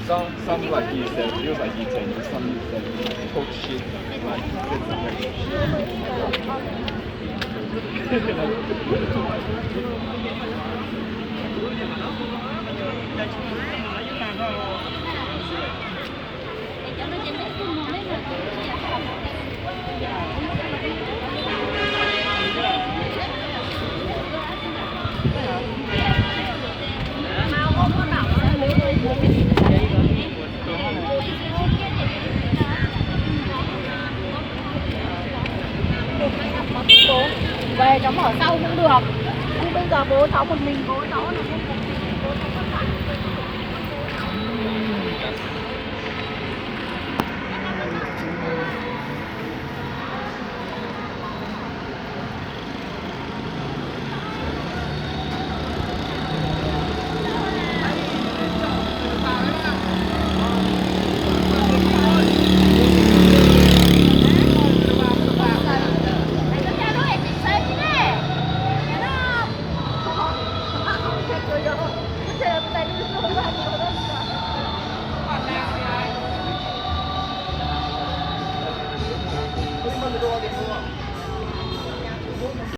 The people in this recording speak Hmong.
Sound, sound like he's, uh, feels like he can do some, uh, coach shit, like, Về cháu mở sau cũng được. Chứ bây giờ bố cháu một mình, bố cháu là không có, bố cháu vất vả.